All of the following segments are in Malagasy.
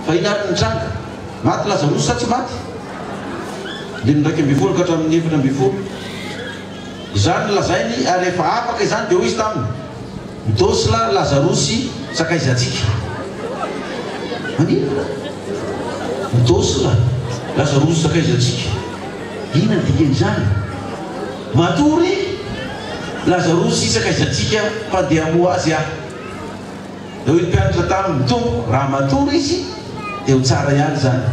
Fa inona ary ny nitranga? Maty Lazarosy sa tsy maty? Andininy 11 ka hatramin'ny 14. Izany no lazainy, ary rehefa afaka izany dia hoy izy taminy, Midosla Lazarosy sakaizantsika. Maninona? Midosla Lazarosy sakaizantsika. Inona ny dikan'izany? Matory Lazarosy sakaizantsika fa andeha hamoha azy aho. Dia hoy ny mpianatra taminy, Tompoko, raha matory izy, dia ho tsara ihany izany.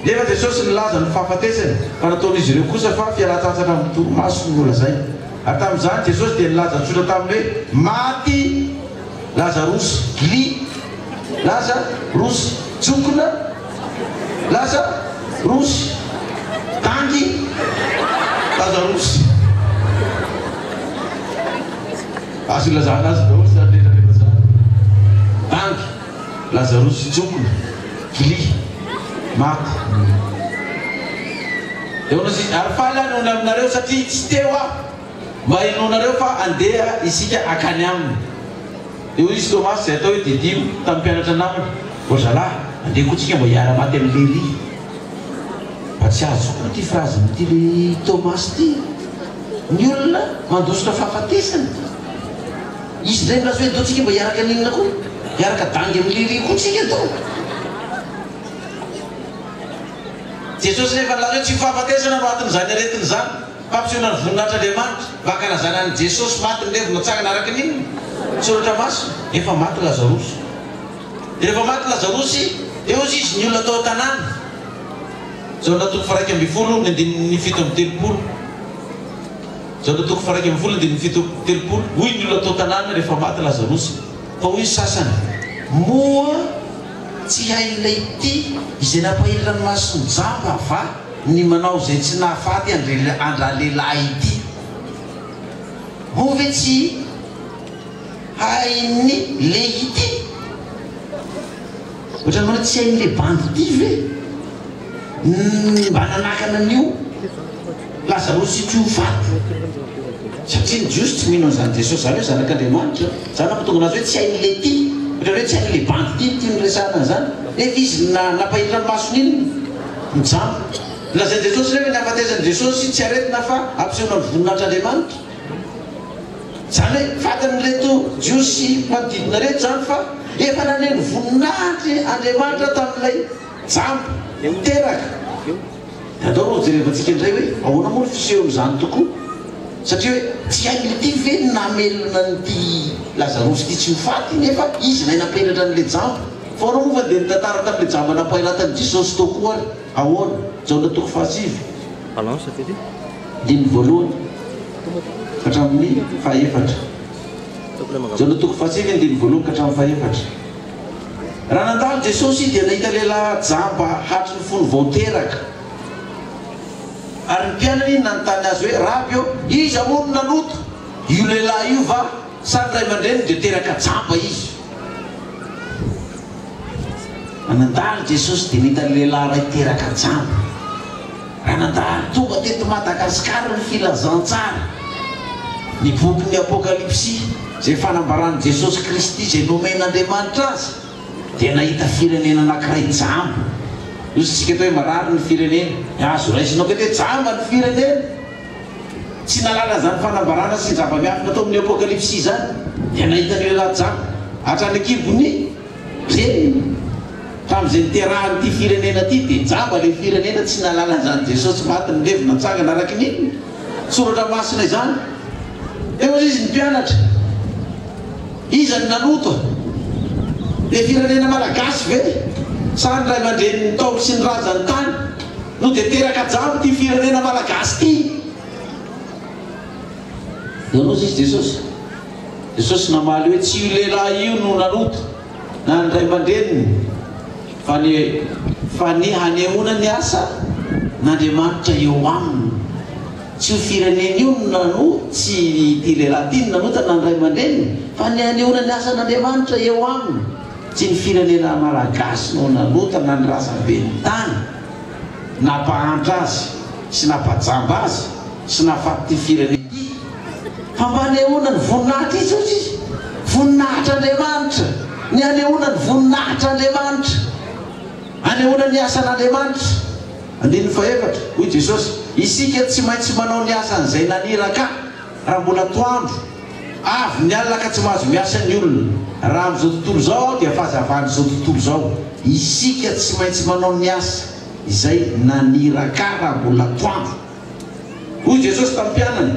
Nefa Jesosy nilaza ny fahafatesany, fa nataon'izy ireo kosa fa fialan-tsasatra amin'ny torimaso no nolazainy. Ary tamin'izany Jesosy dia nilaza tsotra taminy hoe, Maty Lazarosy, gli, laza, rosy, jokona, laza, rosy, dangy, Lazarosy. Azo ilazana azy daholo izany rehetra rehetra izany. Bandy, Lazarosy jokona, gli, maty. Dia hoy izy, Ary faly aho noho ny aminareo satria tsy teo aho mba hinoanareo fa handeha isika hankany aminy. Dia hoy izy Tomasy, izay atao hoe Didimo, tamin'ny mpianatra namany, Ô zalahy, andeha koa tsika mba hiara-maty amin'i Lery. Mba tsy azoko koa ity phrase-n'ity le Tomasy ity. Ny olona mandositra fahafatesana. Izy indray milaza hoe ndao tsika mba hiaraka n'inona koa? Hiaraka dangy amin'i Lery koa tsika ndao. Jesosy nefa nilaza hoe tsy fahafatesana no atin'izany aretina izany. Fampisehoana ny voninahitr'Andriamanitra. Mba hankalazana an'i Jesosy maty nilevina natsangana araka ny inona? Soratra Masina. Efa maty Lazarosy. Dia rehefa maty Lazarosy, dia hozy izy ny olona tao an-tanàna. Jaona toko faha-11 ny andininy 37 Jaona toko faha-11 andininy 37 Hoy ny olona tao an-tanàna rehefa maty Lazarosy, fa hoy ny sasany, Moa tsy hain'ilay ity izay nampahiratra ny mason'ny jamba va ny manao izay tsy nahafaty an-dralehilahy ity? Moa ve tsy hain'ny lehy ity? Ohatran'ny hoe tsy hain'ilay bandy ity ve ny mba nanakana an'io Lazarosy tsy ho faty? Satria ny Jiosy tsy mino an'izany Jesosy izany hoe Zanak'Andriamanitra. Izany nampatonga anazy hoe tsy hain'ilay ity. Ohatran'ny hoe tsy hain'ilay bandy ity ny tiany resahana an'izany. Nefa izy nampahiratra ny masony iny ny jamba. Nolazain'i Jesosy nefa ny hahafatesan'i Jesosy tsy aretina fa hampisehoana ny voninahitr'Andriamanitra. Izany hoe fantan'ireto Jiosy manodidina ireto izany fa efa naneho ny voninahitry Andriamanitra tamin'ilay jamba teraka. Dia andao aloha hojerevantsika indray hoe ahoana moa ny fisehon'izany tokoa. Satria hoe tsy hain'ity ve ny namelona an'ity Lazarosy ity tsy ho faty nefa izy ilay nampianatra an'ilay jamba. Fa ahoana moa fa dia nitantara tamin'ilay jamba nampahiratan'i Jesosy tao koa ary. Ahoana? Jaona toko fahasivy. Andininy voalohany ka hatramin'ny fahefatra. Jaona toko fahasivy andininy voalohany ka hatramin'ny fahefatra. Raha nandalo Jesosy dia nahita lehilahy jamba hatry ny fony vao teraka. Ary ny mpianany nanontany azy hoe, Raby ô, iza moa no nanota, io lehilahy io va sa ny ray aman-dreniny dia teraka jamba izy? Raha nandalo Jesosy dia nahita lehilahy iray teraka jamba. Raha nandalo tonga teto Madagasikara ny filazantsara, ny bokin'ny Apokalypsy, izay fanambaran'i Jesosy Kristy izay nomen'Andriamanitra azy, dia nahita firenena anankiray jamba. Hoy isika eto hoe marary ny firenena. Azo raisina koa eto hoe jamba ny firenena. Tsy nahalala an'izany fanambarana sy ny zava-miafina tao amin'ny Apokalypsy izany, dia nahita ny lehilahy jamba hatrany an-kibon'ny reniny. Tamin'izay niterahan'ity firenena ity dia jamba ilay firenena, tsy nahalala an'izany Jesosy maty nilevina nitsangana araka ny Soratra Masina izany. Dia hoy izy ny mpianatra, Iza no nanota? Ilay firenena malagasy ve sa ny ray aman-drenin'ny Ntaolo sy ny razany tany no dia teraka jamba ity firenena malagasy ity? Dia hoy izy Jesosy, Jesosy namaly hoe, Tsy io lehilahy io no nanota na ny ray aman-dreniny, fa ny fa ny hanehoana ny asa n'Andriamanitra eo aminy. Tsy io firenena io no nano, tsy ity lehilahy ity no nanota na ny ray aman-dreniny, fa ny hanehoana ny asan'Andriamanitra eo aminy. Tsy ny firenena malagasy no nanota na ny razamben'ny tany nampahantra azy sy nampajamba azy sy nahafaty ity firenena ity, fa mba hanehoana ny voninahitra izy, hoy izy, voninahitr'Andriamanitra, ny hanehoana ny voninahitr'Andriamanitra. Anehoana ny asan'Andriamanitra. Andininy fahefatra, Hoy Jesosy, Isika tsy maintsy manao ny asan'izay naniraka ahy, raha mbola atoandro. Avy ny alina ka tsy mahazo miasa ny olona. Raha amin'izao tontolo izao aho dia fahazavan'izao tontolo izao. Isika tsy maintsy manao ny asa izay naniraka ahy raha mbola atoandro. Hoy Jesosy tamin'ny mpianany,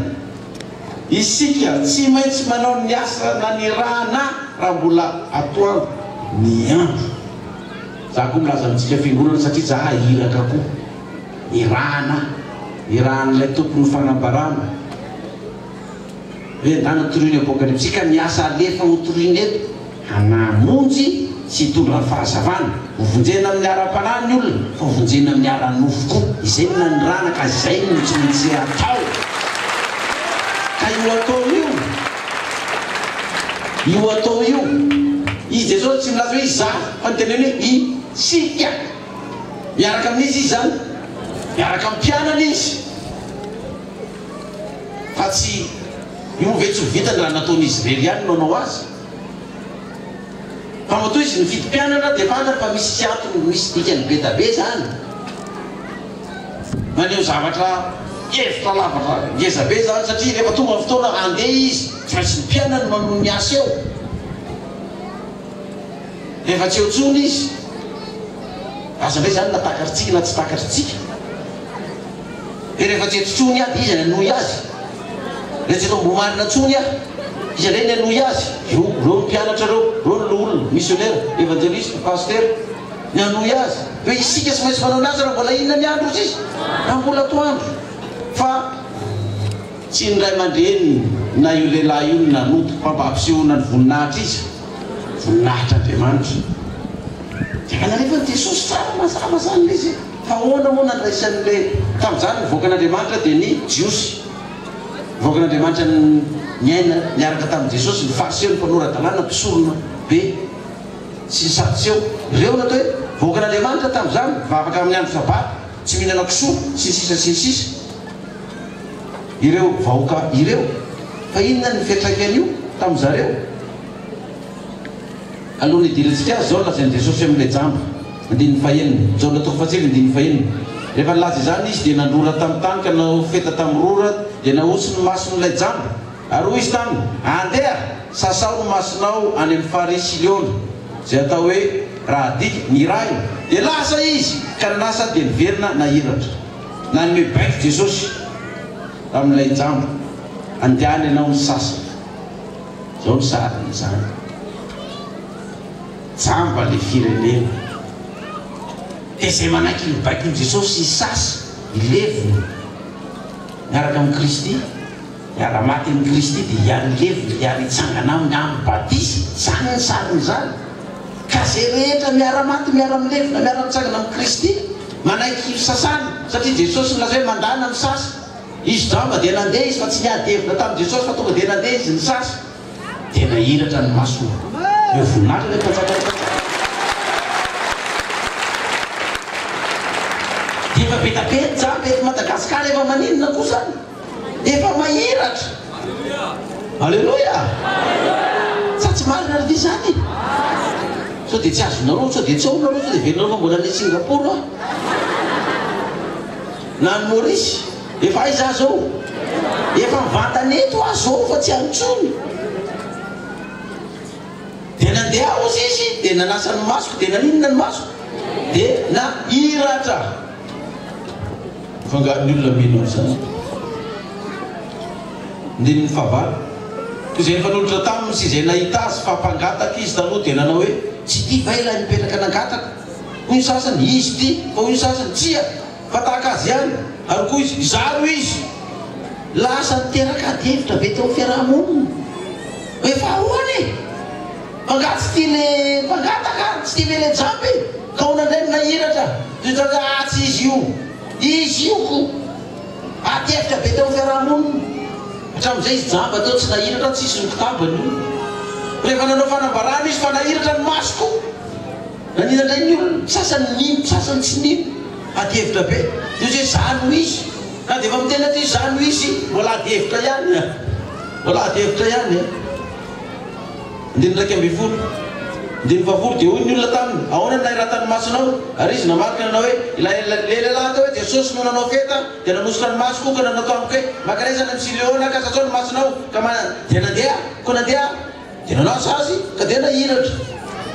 Isika tsy maintsy manao ny asa nanirahana ahy raha mbola atoandro ny andro. Za koa milaza amintsika fiangonana satria za iraka koa. Irahana ahy. Irahan'ilay Tompon'ny fanambarana. Hoe ndana torio ny Apokalypsy ka ny asa alefa ho toriana eto hanamonjy sy hitondra ny fahazavana. Ho vonjena amin'ny ara-panahy ny olona fa ho vonjena amin'ny ara-nofo koa. Izay no nanirahana ka izay no tsy maintsy atao. Ka io atao io, io atao io, Izy Jesosy tsy milaza hoe izaho fa niteneny hoe isika. Miaraka amin'iza Izy izany? Miaraka amin'ny mpianany Izy. Fa tsy io moa ve tsy ho vitany raha nataon'izy irery ihany no hanao azy? Fa matoa izy nifidy mpianatra dia fantany fa misy antony misy dikany be da be zany. Maneho zavatra hevitra lavatra ngeza be zany satria rehefa tonga ny fotoana handeha izy tsy maintsy ny mpianany no manohy ny asa eo. Rehefa tsy eo intsony izy, asa indray zany na takatritsika na tsy takatritsika. Dia rehefa tsy eto intsony aho dia iza ny hanohy azy? Rehefa tsy eto Ambohimarina intsony aho, iza indray ny hanohy azy? Ireo, ireo ny mpianatra ireo, ireo ny loholona, misionera, evanjelista, pasitera, ny hanohy azy. Hoe isika tsy maintsy manao ny asa raha mbola inona ny andro hozy izy? Raha mbola atoandro. Fa tsy ny ray aman-dreniny na io lehilahy io no nanota, fa mba hampisehoana ny voninahitra iza? Voninahitr'Andriamanitra. Dia efa nalefan'i Jesosy tsara mazava izany ilay izy e. Fa ahoana moa nandraisan'ilay, tamin'izany ny vahoakan'Andriamanitra dia ny Jiosy. Ny vahoakan'Andriamanitra niaina niaraka tamin'i Jesosy, ny Fariseo, ny mpanora-dalàna, mpisorona be sy ny Sadoseo. Ireo no atao hoe vahoakan'Andriamanitra tamin'izany, mivavaka amin'ny andro Sabata, tsy mihinana kisoa, sy ny sisa sy ny sisa. Ireo vahoaka ireo. Fa inona ny fiantraikan'io tamin'izareo? Alohan'ny hidirantsika azy, izao no lazain'i Jesosy amin'ilay jamba, andininy fahenina, Jaona toko fahasivy andininy fahenina, Rehefa nilaza izany Izy, dia nandrora tamin'ny tany ka nanao feta tamin'ny rora, dia nahosiny ny mason'ilay jamba. Ary hoy Izy taminy, Andeha, sasao ny masonao any amin'ny farihy Siliona, izay atao hoe, raha adika, Nirahina. Dia lasa izy, ka nanasa dia niverina nahiratra. Nanome baiko Jesosy tamin'ilay jamba, Andehana ianao misasa. Zao ny sarin'izany. Jamba le firenena. Dia izay manaiky ny baikon'i Jesosy hisasa, hilevina miaraka amin'i Kristy, hiara-maty amin'i Kristy dia hiara-hilevina, hiara-hitsangana aminy amin'ny batisa. Izany ny sarin'izany. Ka izay rehetra miara-maty, miara-milevina, miara-mitsangana amin'i Kristy, manaiky hosasana, satria Jesosy nilaza hoe mandàna misasa. Izy jamba dia nandeha izy fa tsy niady hevitra tamin'i Jesosy fa tonga dia nandeha izy nisasa. Dia nahiratra ny masony. Eo voninahitra ilay mpanjakan'ny mpanjaka. Dia efa be da be ny jamba eto Madagasikara efa maninona koa zany? Efa mahiratra. Aleloia! Sa tsy marina ry zany? Sao dia tsy azonareo, sao dia tsy ao nareo, sao dia heverinareo fa mbola any Singapour aho. Na any Maurice, efa aiza aho zao? Efa mivantana eto aho zao fa tsy any intsony. Dia nandeha aho hozy izy, dia nanasa ny masoko, dia naninona ny masoko? Dia nahiratra. Fa angaha ny olona mino an'izany? Andininy fahavalo. Koa izay nifanolotra taminy sy izay nahita azy fa mpangataka izy taloha dia nanao hoe, Tsy ity va ilay nipetraka nangataka? Hoy ny sasany, Izy ity, fa hoy ny sasany, Tsia, fa tahaka azy ihany. Ary koa izy, Izaho no izy. Lasa niteraka ady hevitra be teo amin'ny fiaraha-monina. Hoe fa ahoana e? Fa angaha tsy tia le mpangataka, tsy tia ve le jamba e? Ka ahoana indray no nahiratra? Dia hoy zareo, Ah, tsy izy io. Izy io ko. Ady hevitra be teo amin'ny fiaraha-monina. Hatramin'izay izy jamba teo, tsy nahiratra, tsisy nikitabany io. Rehefa nanao fanambarana izy fa nahiratra ny masoko. Nanina indray ny olona, ny sasany nino, ny sasany tsy nino. Ady hevitra be. Dia hoy izy hoe za no izy. Na dia efa miteny aza izy za no izy, mbola ady hevitra ihany an. Mbola ady hevitra ihany an. Andininy 11. Andininy fahafolo, Dia hoy ny olona taminy, Ahoana no nahiratan'ny masonao? Ary izy namaly ka nanao hoe, Ilay lehilahy atao hoe Jesosy no nanao feta, dia nanosotra ny masoko ka nanao tamiko hoe, Mankanesa any amin'ny Siloa ka sasao ny masonao. Ka dia nandeha aho. Koa nandeha aho, dia nanasa azy, ka dia nahiratra.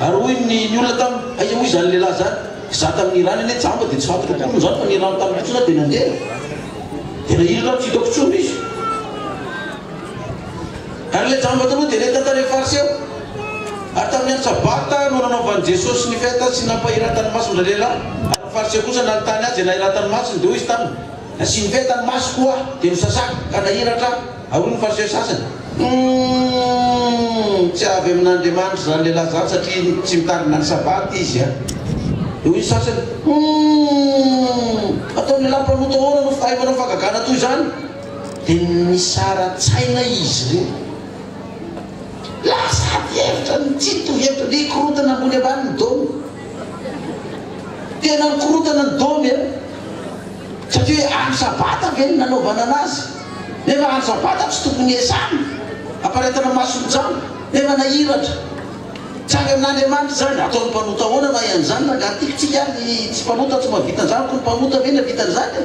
Ary hoy ny ny olona taminy, Aiza moa izany lehilahy izany? Izaho tamin'ny rany anie jamba, dia tsy fantatro akory izany, fa ny rano tamiko fotsiny aho dia nandeha. Dia nahiratra aho, tsy hitako intsony izy. Ary ilay jamba taloha dia nentana tany amin'ny Fariseo. Ary tamin'ny andro Sabata no nanaovan'i Jesosy ny feta sy nampahiratany ny mason-dralehilahy. Ary ny Fariseo kosa nanontany azy izay nahiratany ny masony, dia hoy izy taminy, Nasiany feta ny masoko aho, dia nosasako, ka nahiratra aho. Ary hoy ny Fariseo sasany, Humm! Tsy avy amin'Andriamanitra izany lehilahy izany, satria tsy mitandrina ny Sabata izy. Dia hoy ny sasany, Humm! Ataon'ny lehilahy mpanota ahoana no fahay manao fahagagana toy izany? Dia nisara-tsaina izy ireo. Lasa ady hevitra, tsy nitovy hevitra, nikorontana ambony ambany ny domy. Tena nikorontana ny domy e! Satria hoe andro sabata ve no nanaovana anazy? Nefa andro sabata tsy tokony hiasana, hamparetana mason'ny jamba, nefa nahiratra. Tsy avy amin'Andriamanitra izany. Ataon'ny mpanota ahoana raha an'izany rangahy tiako? Tsika ary tsy mpanota tsy mahavita an'izany koa ny mpanota ve nahavita an'izany e?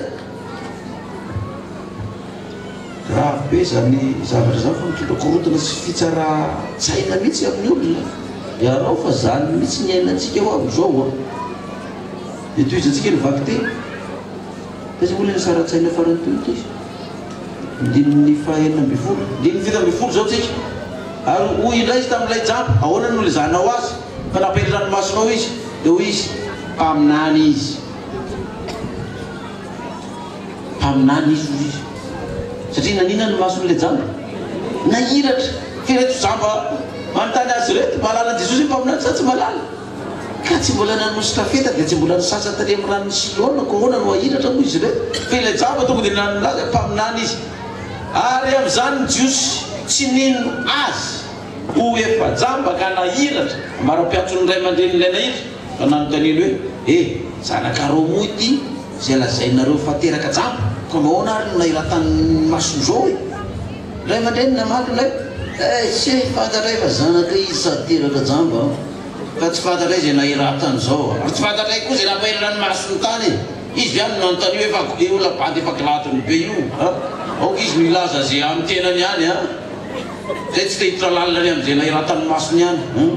Grave be izany zavatra izany fa mitondra korontana sy fitsaran-tsaina mihitsy amin'ny olona. Iaraho fa izany mihitsy ny iainantsika hoa amin'izao a. Dia tohizantsika ny vakiteny. Taiza moa ilay nisaran-tsaina farany teo ity? Andininy faha-16. Andininy 17 izao tsika. Ary hoy indray izy tamin'ilay jamba, Ahoana no nilazanao azy fa nampahery ny masonao izy? Dia hoy izy, Mpaminany izy. Mpaminany izy hoy izy. Satria naninona ny mason'ilay jamba? Nahiratra. Fa ireto jamba manontany azy ireto, mahalala an'i Jesosy hoe mpaminany sa tsy mahalala? Ka tsy mbola nanosotra feta dia tsy mbola nisasa tany amin'ny ranon'i Siloama, koa ahoana no hahiratra moa izy ireto? Fa ilay jamba tonga dia nilaza hoe mpaminany izy. Ary amin'izany ny Jiosy tsy nino azy ho efa jamba ka nahiratra, ambara-piantson'ny ray aman-drenin'ilay nahiratra. Fa nanontaniany hoe, E, zanakareo moa ity izay lazainareo fa teraka jamba? Koa nahoana ary no nahiratan'ny masony izao e? Ny ray aman-dreniny namaly ilay, E, tsia, fantatray fa zanaka izy sady teraka jamba an! Ka tsy fantatray izay nahiratany izao, ary tsy fantatray koa izay nampahirana ny masony tany e! Izy ve any no nanontania hoe fa io olona bandy efa gladiny be io an! Aoka izy no hilaza izay amin'ny tenany ihany an! Izay tsy te hiditra lalina any amin'izay nahiratan'ny masony ihany an!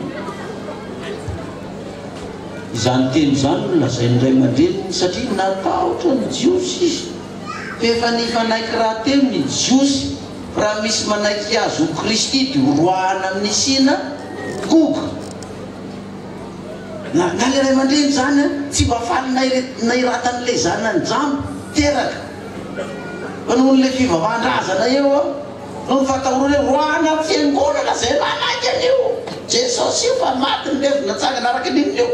Izany teny izany no lazain'ny ray aman-dreniny satria natahotra ny Jiosy izy. Fa efa nifanaiky rahateo ny Jiosy fa raha misy manaiky azy ho Kristy dia horoahana amin'ny synagoga. Na na ilay ray aman-dreny izany tsy mba faly nahiratan'ilay zanany jamba teraka fa noho ilay fivavahan-drazana eo. Noho ny fahatahorana hoe roahana amin'ny fiangonana izay manaiky an'io Jesosy io fa maty ny levona natsangana araka ny inona io?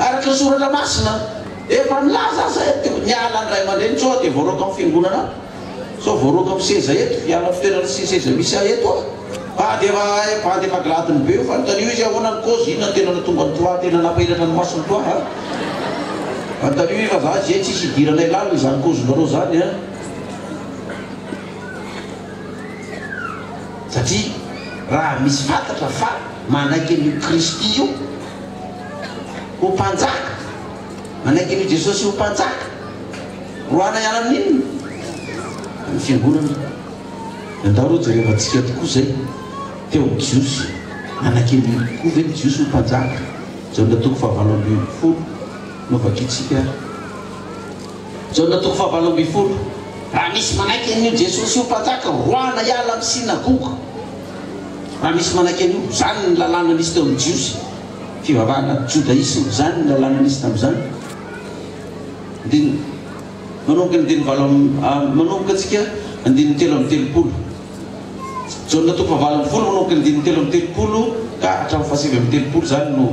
Araka ny soratra masina. Efa nilaza aza dia niala ny ray aman-dreny sao dia voaroaka amin'ny fiangonana ato, sao voaroaka amin'ny seza eto, hiala amin'ny fitoerana sy seza misy ahy eto aho. Fa dia efa bandy efa gladiny be io fa anontanio izy ahoana ny cause, inona no tena nahatonga an'i toi tena nampahiratra ny mason'i toi a? Anontanio izy fa za izay tsisy idiranay lalina izany cause-nareo izany a. Satria raha misy fantatra fa manaiky an'io Kristy io ho Mpanjaka, manaiky an'io Jesosy io ho Mpanjaka, roahina hiala amin'ny inona? Amin'ny fiangonana. Andao aloha jerevantsika tokoa izay teo amin'ny Jiosy. Nanaiky an'io tokoa ve ny Jiosy ho Mpanjaka? Jaona toko fahavalo ambin'ny folo no vakintsika ary. Jaona toko fahavalo ambin'ny folo, Raha misy manaiky an'io Jesosy io Mpanjaka, roahina hiala amin'ny synagoga. Raha misy manaiky an'io, izany ny lalàna nisy teo amin'ny Jiosy, fivavahana jodaisma, izany ny lalàna nisy tamin'izany. Andininy, manomboka ny andininy valo manomboka antsika andininy 33. Jaona toko fahavalo ambin'ny folo manomboka ny andininy 33 ka hatramin'ny fahasivy amby telopolo izany no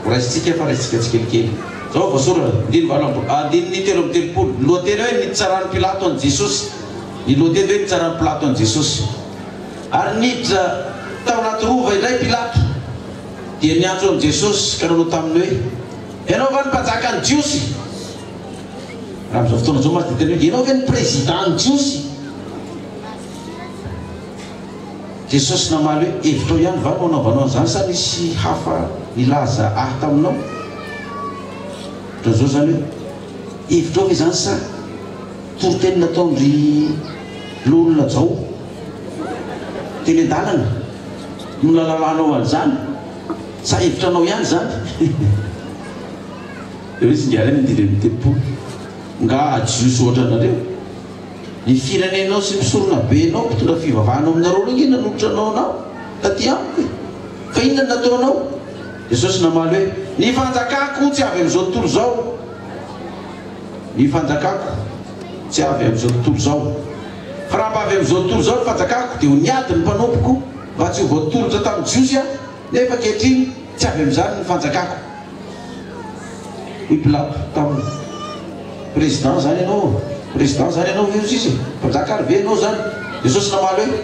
ho raisintsika fa raisintsika tsikelikely. Izao voasoratra, andininy valo amby, andininy 33, ny lohateny hoe nitsaran'i Pilato an'i Jesosy. Ny lohateny hoe nitsaran'i Pilato an'i Jesosy. Ary niditra tao anaty rova indray Pilato, dia niantso an'i Jesosy ka nanao taminy hoe, Ianao va ny mpanjakan'ny Jiosy? Raha amin'izao fotoana izao mantsy dia tena hoe, Ianao ve ny président-n'ny Jiosy? Jesosy namaly hoe, Hevitrao ihany va no anaovanao an'izany sa nisy hafa nilaza ahy taminao? Ohatran'izao izany hoe, Hevitrao ve izany sa toriteny nataon-dry Loholona Jao teny an-dalana no nahalalanao an'izany? Sa hevitranao ihany izany? Dia hoy izy, Ingahy ray 35, Nga Jiosy ohatra anareo? Ny firenenao sy ny mpisoronabenao, mpitondra fivavahana ao aminareo ireo ange nanolotra anao anao taty amiko e! Fa inona no nataonao? Jesosy namaly hoe, Ny fanjakako tsy avy amin'izao tontolo izao. Ny fanjakako tsy avy amin'izao tontolo izao. Fa raha mba avy amin'izao tontolo izao ny fanjakako, dia ho niady ny mpanompoko mba tsy ho voatolotra tamin'ny Jiosy aho, nefa ankehitriny tsy avy amin'izany ny fanjakako. Hoy Pilato taminy, Président izany ianao? Président izany ianao ve hozy izy e? Mpanjaka ary ve ianao izany? Jesosy namaly hoe,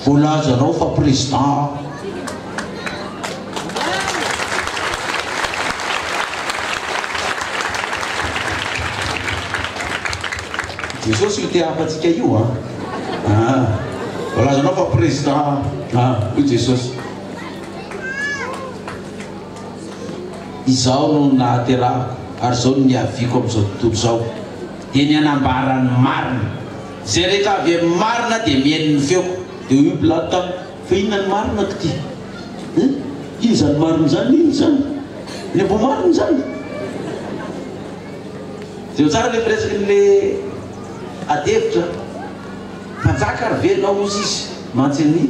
Voalazanao fa président aho. Jesosy io te hafa-tsika io an! Ah, voalazanao fa président aho. Ah, hoy Jesosy. Izao no nahaterahako ary izao no niaviako amin'izao tontolo izao, dia ny hanambara ny marina. Izay rehetra avy amin'ny marina dia mihaino ny feoko. Dia hoy Pilato taminy, Fa inona ny marina k'ity? Hein? Inona izany marina izany? Inona izany? Ny amboa marina izany? Jereo tsara ilay firesakin'ilay ady hevitra. Mpanjaka ary ve ianao hozy izy mantsy an'i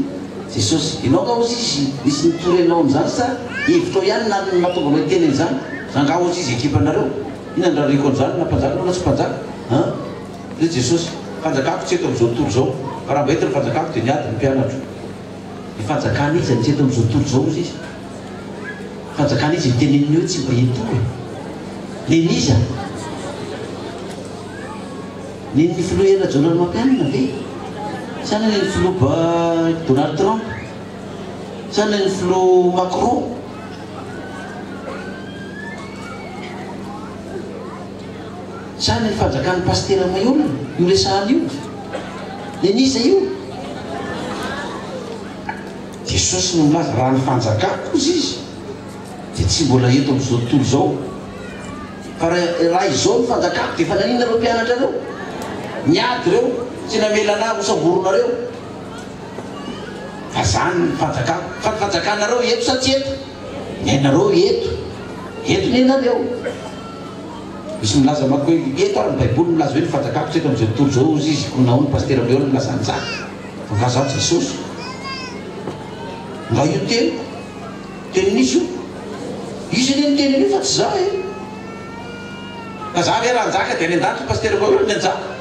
Jesosy. Ianao nga hozy izy nisy nitory anao an'izany sa hevitrao ihany na nahatonga anao hiteny an'izany? Za nga hozy izy ekipanareo? Inona no rariko an'izany na mpanjaka anao na tsy mpanjaka? An? Hoy Jesosy, Fanjakako tsy eto amin'izao tontolo izao, fa raha mba eto ny fanjakako dia niady ny mpianatro. Ny fanjakana iza no tsy eto amin'izao tontolo izao hozy izy? Fanjakana iza io teneniny hoe tsy mba eto io e? Nen'iza? Nen'ny filoha Hery Rajaonarimampianina ve? Sa nen'ny filoha Donald Trump? Sa nen'ny filoha Macron? Sa nen'ny fanjakan'ny pasitera Maihol io resahana io? Nen'iza io? Jesosy no milaza raha ny fanjakako hozy izy dia tsy mbola eto amin'izao tontolo izao. Fa raha izao ny fanjakako dia efa naninona ireo mpianatra ireo? Niady ireo, tsy namela anah ho samborinareo. Fa zany ny fanjakako. Fa ny fanjakanareo eto sa tsy eto? Ny anareo eto. Eto ny anareo. Misy milaza manko hoe eto ary ny baiboly milaza hoe ny fanjakako tsy eto amin'izao tontolo izao hozy izy, koa nahoana pasitera Léon milaza an'izany? Fa nga za Jesosy? Nga io teniko? Tenin'iza io? Izy anie niteny an'io fa tsy za e! Ka za ve raha hanjaka dia any an-danitra Pasitera Paolo ny hanjaka?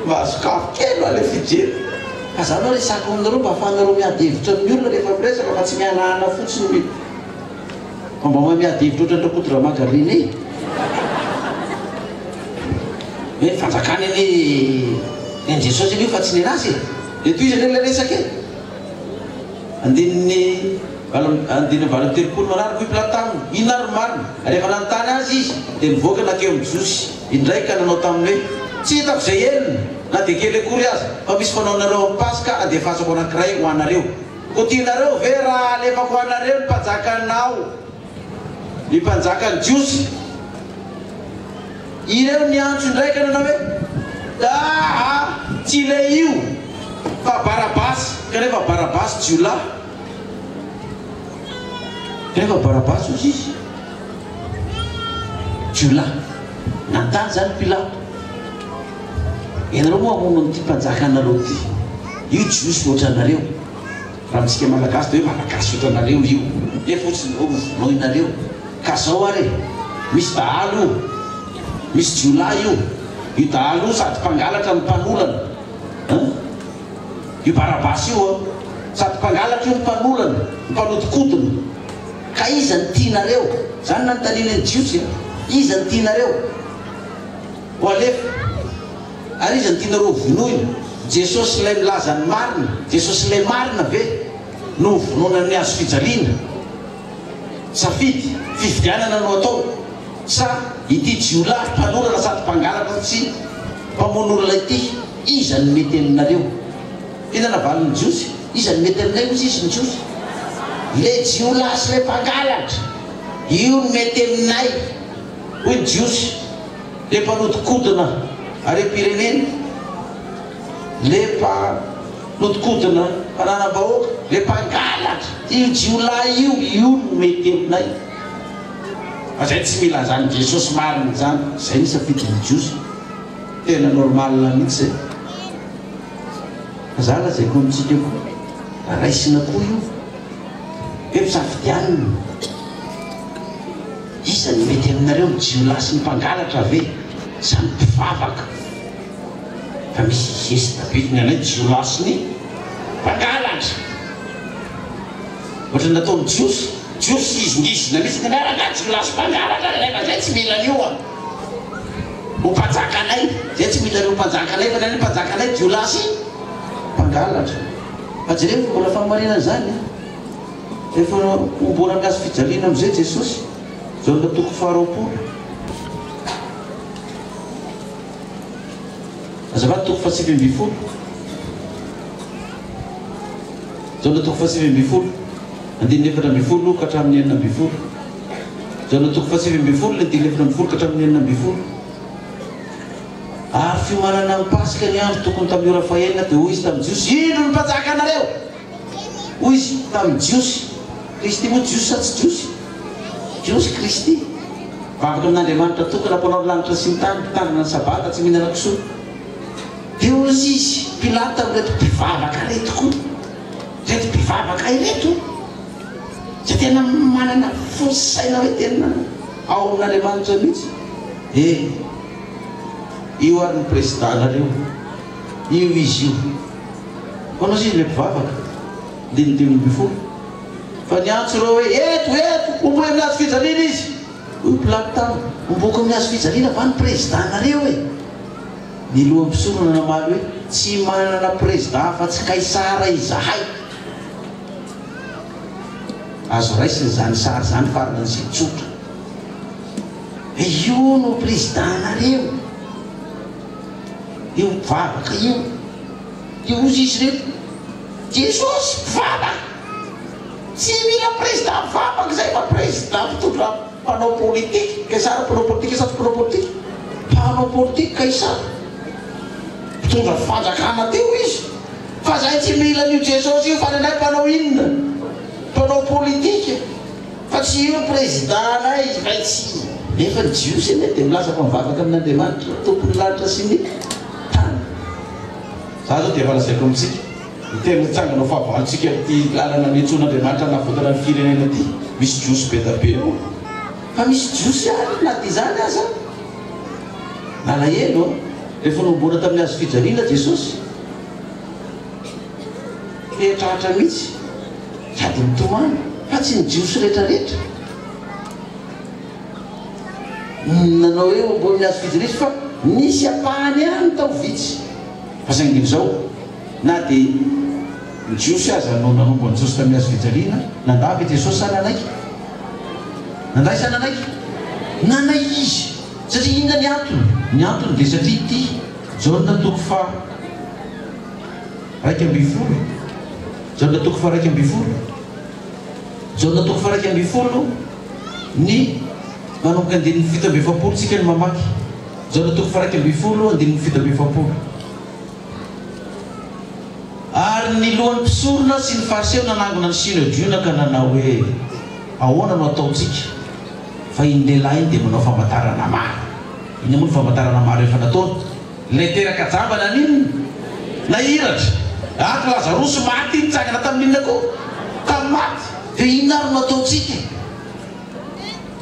Mba sokafo kely hoa le fijery. Ka za aloha resahako aminareo mba ahafahanareo miady hevitra amin'ny olona rehefa miresaka fa tsy mihanahana fotsiny fa mba mahay miady hevitra ohatran'i Rakotoramanga René. Hoe ny fanjakana anie ny an'i Jesosy anie io fa tsy ny an'azy e! Dia tohizana ilay resaka e! Andininy andininy 38 manaraka, hoy Pilato taminy, Inona ary ny marina? Rehefa nanontany azy izy, dia nivoaka nankeo amin'ny Jiosy indray ka nanao taminy hoe, Tsy hitako izay helony, na dia kely akory aza, fa misy fanaonareo amin'ny Paska handefasako anankiray ho anareo. Koa tianareo ve raha alefako ho anareo ny mpanjakanao, ny mpanjakan'ny Jiosy? Ireo niantso indray ka nanao hoe, Aa! Tsy ilay io, fa Barabasy! Kanefa Barabasy jiolahy. Kanefa Barabasy, hozy izy, jiolahy. Nanontany izany Pilato, Ianareo moa hamono an'ity mpanjakanareo ity? Io Jiosy hoatranareo. Raha amintsika Malagasy dia hoe Malagasy ohatranareo io, nefa ohatry ny hoe hovonoinareo. Ka zao ary e, misy dahalo io, misy jiolahy io, io dahalo io sady mpangalatra no mpanolana an! Io Barabasy io an! Sady mpangalatra io no mpanolana, no mpanodikodina. Ka iza no tianareo? Zany nanontaniana ny Jiosy an! Iza no tianareo ho alefa? Ary iza no tianareo ho vonoina? Jesosy ilay milaza ny marina, Jesosy ilay marina ve no ho vonoina amin'ny hazo fijaliana? Safidy, fifidianana no atao sa ity jiolahy mpanolana sady mpangalatra sy mpamono olona ity? Iza no mety aminareo? Inona navalin'ny Jiosy? Iza no mety aminay hozy izy ny Jiosy? Le jiolahy sy le mpangalatra. Io no mety aminay hoy ny Jiosy. Le mpanodikodina harem-pirenena. Le mpanodikodina fananam-bahoaka. Le mpangalatra. Io jiolahy io, io no mety aminay. Fa zay tsy mila an'izany Jesosy marina izany. Zay ny safidin'ny Jiosy. Tena normal mihitsy zay. Fa za lazaiko amintsika koa, raisina koa io. Hoe mpisafidianina. Iza no mety aminareo, ny jiolahy sy ny mpangalatra ve sa ny mpivavaka? Fa misy geste be ny anay jiolahy sy ny mpangalatra. Ohatran'ny nataon'ny jiosy. Jiosy hihizingizina mihitsy ny anay, rangahy jiolahy sy mpangalatra ry anay fa zay tsy mila an'io a. Ho mpanjakanay. Zay tsy mila an'io mpanjakanay fa ny anay mpanjakanay jiolahy sy mpangalatra. Fa jereo fa mbola fahamarinana izany an. Rehefa homboana amin'ny hazo fijaliana amin'izay Jesosy, Jaona toko faharoapolo. Azafady toko fahasivy ambin'ny folo. Jaona toko fahasivy ambin'ny folo, andininy 14 ka hatramin'ny 16. Jaona toko fahasivy ambin'ny folo, ny andininy 14 ka hatramin'ny 16. Ary fiomanana amin'ny Paska ny andro, tokony tamin'ny ora fahenina, dia hoy izy tamin'ny Jiosy, Indro ny mpanjakanareo! Hoy izy tamin'ny Jiosy, Kristy moa Jiosy sa tsy Jiosy? Jiosy Kristy. Mivavaka amin'Andriamanitra tokana, Mpanao ny lanitra sy ny tany, mpitandrina ny Sabata, tsy mihinana kisoa. Dia hoy izy, Pilato tamin'ireto mpivavaka ireto koa, ireto mpivavaka ireto, izay tena manana fo sy saina hoe tena ao amin'Andriamanitra mihitsy, Eh, io ary ny président-nareo, io izy io. Hono izy ilay mpivavaka, andininy 15. Fa niantso ireo hoe, Eto, eto, homboy amin'ny hazo fijaliana izy! Hoy Pilato taminy, Homboiko amin'ny hazo fijaliana va ny président-nareo e? Ny lohan'ny mpisorona namaly hoe, Tsy manana président afa-tsy Kaisara izahay. Azo raisina izany sary izany farany sy tsotra. Hoe io no président-nareo, io mpivavaka io. Dia hozy izy ireto, Jesosy mpivavaka! Tsy mila président mpivavaka izay fa président mpitondra mpanao politique. Kaisara mpanao politique sa tsy mpanao politique? Mpanao politique Kaisara. Mpitondra fanjakana teo izy. Fa zay tsy mila an'io Jesosy io fa ny anay mpanao inona? Mpanao politique. Fa tsy io ny président anay fa tsy. Nefa ny Jiosy anie dia milaza fa mivavaka amin'Andriamanitra Tompon'ny lanitra sy ny tany. Za zao dia efa lazaiko amintsika, ny tena hitsangana ho fahavalontsika amin'ity lalana niantsoan'Andriamanitra hanavotana ny firenena ity, misy Jiosy be da be ao. Fa misy Jiosy ihany na dia izany aza. Nalahelo an! Rehefa nohomboana tamin'ny hazo fijaliana Jesosy, te-hatratra mihitsy, sady nitomany, fa tsy ny Jiosy rehetrarehetra. Nanao eo ambonin'ny hazo fijaliana izy fa nisy ampahany ihany tao vitsy. Fa saingy izao, na dia ny Jiosy aza no nanombo an'i Jesosy tamin'ny hazo fijaliana, nandà ve Jesosy sa nanaiky? Nandà sa nanaiky? Nanaiky Izy. Satria inona ny antony? Ny antony dia satria ity, Jaona toko faha 11, Jaona toko faha 11, Jaona toko faha 11, Ny manomboka andininy 47 tsika no mamaky. Jaona toko faha 11 andininy 47. Ary ny lohan'ny mpisorona sy ny Fariseo nanangona ny Synedriona ka nanao hoe, Ahoana no hataontsika? Fa iny lehilahy iny dia manao famantarana maro. Inona moa ny famantarana maro efa nataony? Ilay teraka jamba naninona? Nahiratra. Ato Lazarosy maty nitsangana tamin'ny inona koa? Tamin'ny maty. Dia inona ary no ataontsika?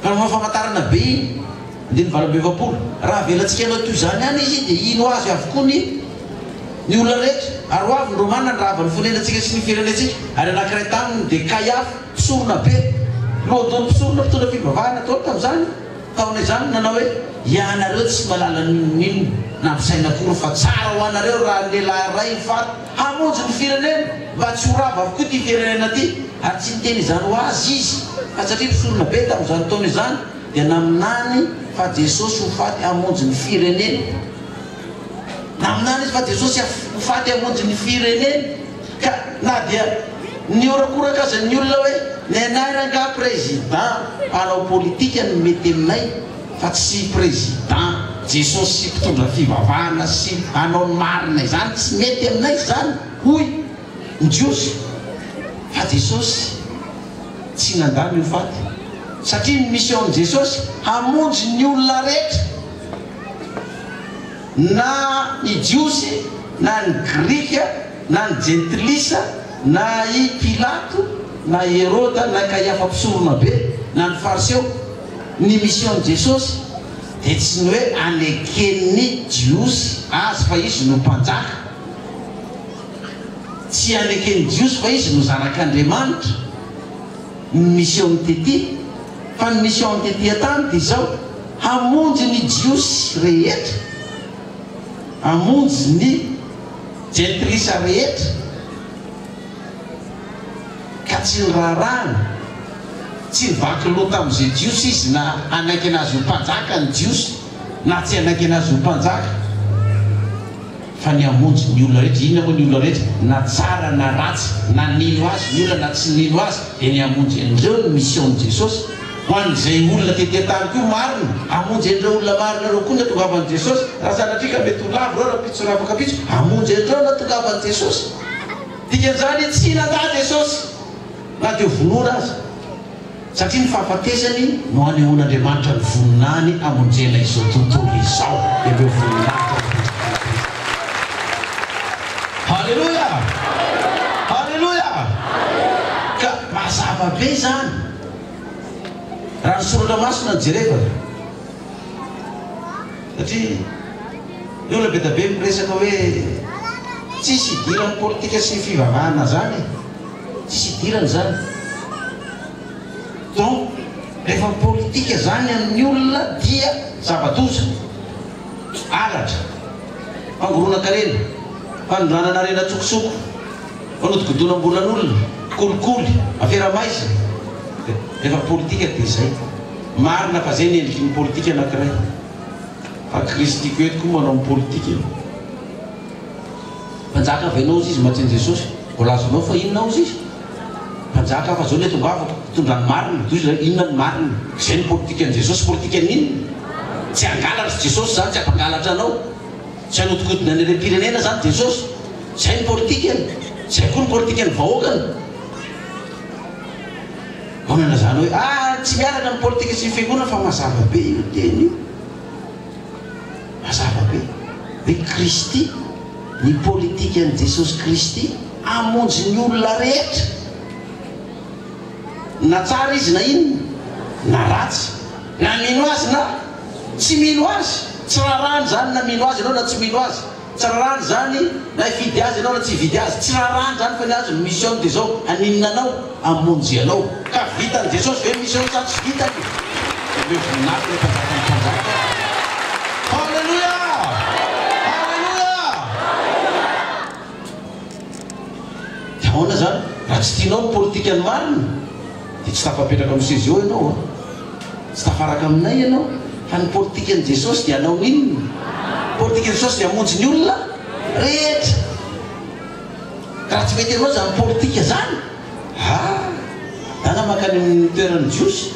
Fa nanao famantarana be iny. Andininy 48. Raha avelantsika hanao toy izany ihany izy, dia hino azy avokoa ny ny olona rehetra. Ary ho avy ny Romana handrava ny fonenantsika sy ny firenentsika. Ary anankiray taminy dia Kaiafa, mpisorona be, lohandohan'ny mpisorona mpitondra fivavahana daholo tamin'izany taona izany, nanao hoe, Ianareo tsy mahalala n'inon'inona na misaina akory fa tsara ho anareo raha ny lehilahy iray ho faty hamonjy ny firenena mba tsy ho rava avokoa ity firenena ity. Ary tsy niteny izany ho azy izy, fa satria mpisorona be tamin'izany taona izany, dia naminany fa Jesosy ho faty hamonjy ny firenena. Naminany izy fa Jesosy ho faty hamonjy ny firenena. Ka. na dia nihorakoraka aza ny olona hoe ny anay rangahy président mpanao politika no mety aminay fa tsy président Jesosy sy mpitondra fivavahana sy hanao ny marina izany tsy mety aminay izany hoy ny Jiosy fa Jesosy tsy nandà ny ho faty satria ny mission-n'i Jesosy hamonjy ny olona rehetra na ny Jiosy na ny Grika na ny Jentilisa na i Pilato na i Heroda na Kaiafa mpisoronabe na ny Fariseo. Ny mission-n'i Jesosy dia tsy ny hoe aneken'ny Jiosy Azy fa Izy no Mpanjaka. Tsy aneken'ny Jiosy fa Izy no Zanak'Andriamanitra ny mission-ny tety. Fa ny mission-ny tety an-tany dia izao, hamonjy ny Jiosy rehetra, hamonjy ny Jentilisa rehetra. Ka tsy niraharahany, tsy nivaky loha tamin'izay Jiosy izy na hanaiky an'azy ho mpanjaka ny Jiosy na tsy hanaiky an'azy ho mpanjaka, fa ny hamonjy ny olona rehetra. Inona moa ny olona rehetra? Na tsara na ratsy, na nino azy ny olona na tsy nino azy, dia ny hamonjy an'ireo ny mission-n'i Jesosy. Ho an'izay olona tety an-tany koa marina, hamonjy an'ireo olona marina ireo koa ny hatongavan'i Jesosy. Raha sanatria ka mety ho lavo ireo rahampitso na afak'ampitso, hamonjy an'ireo ny hatongavan'i Jesosy. Dikan'izany, tsy nandà Jesosy na dia vonoina aza, satria ny fahafatesany no anehoan'Andriamanitra ny voninahiny hamonjena izao tontolo izao. Ireo voninahitra ny Tompo. Haleloia! Haleloia! Ka mazava be izany raha ny Soratra Masina no jerevana. Satria ny olona be dia be miresaka hoe tsisy idiran'ny politika sy ny fivavahana zany e! Tsisy idirany zany. Donc rehefa politika zany amin'ny olona dia zava-doza, halatra, fangoronan-karena, fanondranana harena an-tsokosoko, fanodikodinam-bolan'olona, kolikoly, afera maizina. Rehefa politika dia izay. Marina fa zay ny endriky ny politika anakiray. Fa Kristy ko eto koa manao ny politika. Mpanjaka avy anao ozy izy maty an'i Jesosy. Voalazanao fa inona ozy izy? Mpanjaka fa zao ny atongavako, hitondra ny marina. Tohizo zay, inona ny marina? Zay ny politikan'i Jesosy, politikan'ny inona? Tsy hangalatra Jesosy zany, tsy hampangalatra anao. Tsy hanodikodina ny harem-pirenena zany Jesosy. Zay ny politikany. Zay koa ny politikan'ny vahoakany. Vao nilazana hoe ah tsy miaraka ny politika sy ny fiangonana fa mazava be io teny io. Mazava be hoe Kristy, ny politikan'i Jesosy Kristy hamonjy ny olona rehetra. Na tsara izy na inona, na ratsy, na mino azy na tsy mino azy. Tsy raharahany izany na mino azy ianao na tsy mino azy. Tsy rarahany izany na hifidy azy ianao na tsy hividy azy, tsy rarahany izany fa ny azy ny mission-ny dia izao, haninona anao? Hamonjy anao. Ka vitan'i Jesosy ve ny mission-ny sa tsy vitany? Omeo voninahitra ilay Mpanjakan'ny mpanjaka. Haleloia! Haleloia! Dia ahoana izany? Raha tsy tianao ny politikan'ny marina dia tsy tafapetraka amin'ny seza eo ianao an! Tsy tafaraka aminay ianao fa ny politikan'i Jesosy dia hanao ny inona? Ny politikan'i Jesosy dia hamonjy ny olona rehetra. Ka raha tsy mety aminao izany politika izany, ah! Dana mankany amin'ny toeran'ny Jiosy.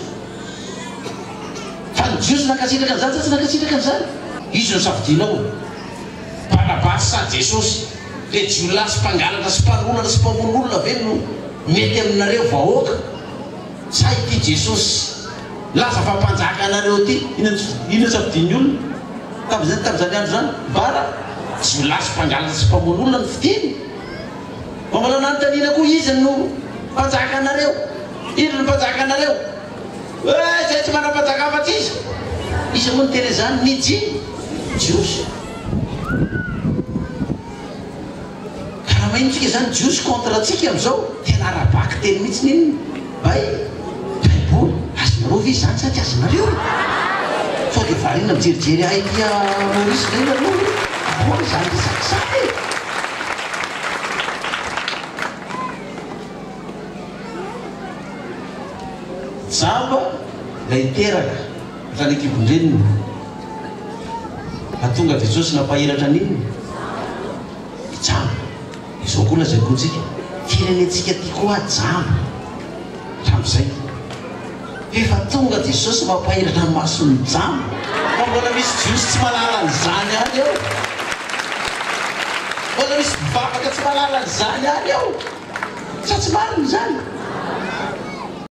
Fa ny Jiosy nankasitraka an'izany sa tsy nankasitraka an'izany? Izy no safidianao. Barabasy sa Jesosy? Le jiolahy sy mpangalatra sy mpanolana sy mpamono olona ve no mety aminareo vahoaka? Sa ity Jesosy milaza fa mpanjaka anareo ity? Inona inona safidian'ny olona tamin'izany tamin'izany andro izany? Bara jiolahy sy mpangalatra sy mpamono olona no fidiny. Mba mbola nanontaniana koa iza no mpanjaka anareo? Indro ny mpanjaka anareo. Eh, izay tsy manam-panjaka afa-tsy iza? Iza moa niteny an'izany? Ny Ji, Jiosy. Ka raha maheno tsika zany jiosy contre antsika amizao tena ara-bakiteny mihitsy ny inona? Bai, baiboly, azonareo ve izany sa tsy azonareo e? Sao dia variana mijerijery ahy ety a Maurice indray nareo hoe ahoana izany resaka izany e? Jamba ilay teraka hatrany an-kibon-dreniny. Fa tonga Jesosy nampahiratra an'inona? Ny jamba. Izao koa lazaiko antsika, Firenentsika ty koa jamba hatramin'izay. Efa tonga Jesosy mampahiratra ny mason'ny jamba fa mbola misy jiosy tsy mahalala an'izany ihany eo. Mbola misy mpivavaka tsy mahalala an'izany ihany eo. Sa tsy marina izany?